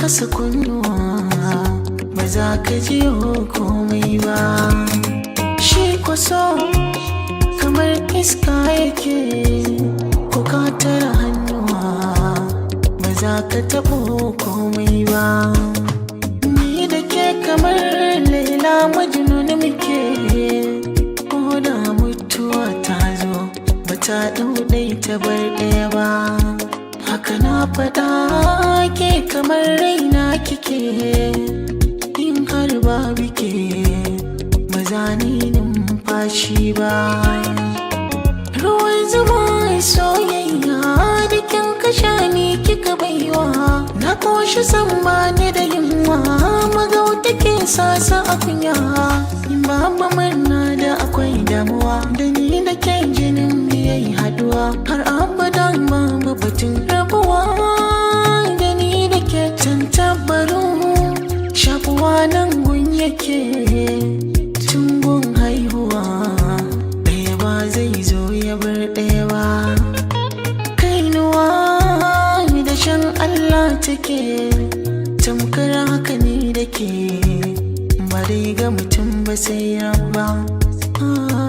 kasa kunnuwa, ba za ka ji komai ba. Shi kwaso kamar iska yake, ko ka tara hannuwa, ba za ka taɓo komai ba. Ni da ke kamar Laila Majnun muke, ko da mutuwa ta zo, ba ta ɗau ɗai ta bar ɗaya ba. Haka na faɗa, ke kamar raina kike, in har babu ke, ba za ni numfashi ba. Ruwan zuma soyayya da kin kasha ni kika baiwa, na koshi san bani da yunwa, magauta ke sasa a kunya. Babu murna da akwai damuwa, da ni da ke jinin mu yayi haduwa, har abadan babu batun rabuwa. Da ni da ke tantabaru, shakuwa nan gun yake, tun gun haihuwa, ɗaya ba zai zo ya bar ɗaya ba. Kainuwa da shan Allah take, tamkar haka ni da ke, ba dai ga mutum ba sai rabba. Ah.